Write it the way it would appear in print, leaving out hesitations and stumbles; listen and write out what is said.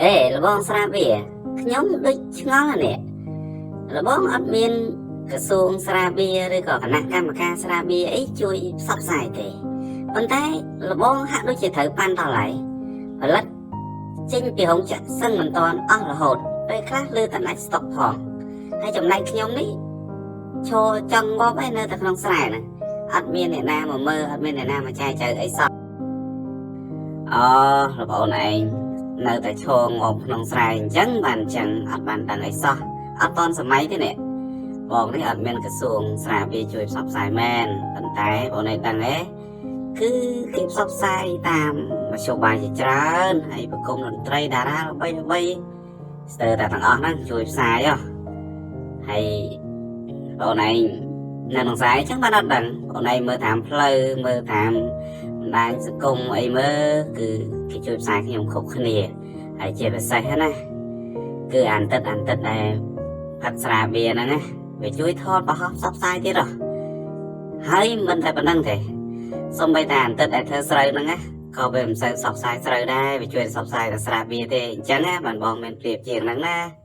អេលបងស្រាបៀខ្ញុំដូចឆ្ងល់ណាស់នេះលបងអត់មានក្រសួងស្រាបៀឬក៏គណៈកម្មការស្រាបៀអីជួយផ្សព្វផ្សាយទេប៉ុន្តែលបងហាក់ដូចជាត្រូវប៉ាន់ដល់ហើយផលិតចេញពីរោងចក្រសឹងមិនតាន់អស់រហូតពេលខ្លះលើតដាច់ស្តុកផងហើយចំណែកខ្ញុំនេះឈរចង់ងាប់ឯនៅតែក្នុងស្រែហ្នឹងអត់មានអ្នកណាមកមើលអត់មានអ្នកណាមកចែកចៅអីសោះអូលបងឯង នៅតែឈរងំក្នុងស្រែអញ្ចឹងបានអញ្ចឹងអត់បានដឹងអីសោះអត់តន់សម័យទេនេះបងនេះអត់មានក្រសួងស្រាបៀជួយផ្សព្វផ្សាយមែនប៉ុន្តែបងនេះដឹងទេគឺគេផ្សព្វផ្សាយតាមមធ្យោបាយជាច្រើនហើយប្រគំតន្ត្រីតារាល្បីល្បីស្ទើរតែទាំងអស់ហ្នឹងជួយផ្សាយហ៎ហើយបងឯងនៅក្នុងស្រែអញ្ចឹងបានអត់ដឹងបងឯងមើលតាមផ្លូវមើលតាមបណ្ដាញសង្គមអីមើលគឺគេជួយផ្សាយខ្ញុំគ្រប់គ្នា ហើយជាពិសេសណាគឺអានទឹកអានទឹកដែលផឹកស្រាបៀហ្នឹងណាវាជួយថតបង្ហោះផ្សព្វផ្សាយទៀតហ៎ហើយមិនតែប៉ុណ្្នឹងទេសំបីតែអានទឹកដែលធ្វើស្រូវហ្នឹងណាក៏វាមិនសូវផ្សព្វផ្សាយស្រូវដែរវាជួយផ្សព្វផ្សាយតែស្រាបៀទេអញ្ចឹងណាបានបងមានប្រៀបជាងហ្នឹងណា។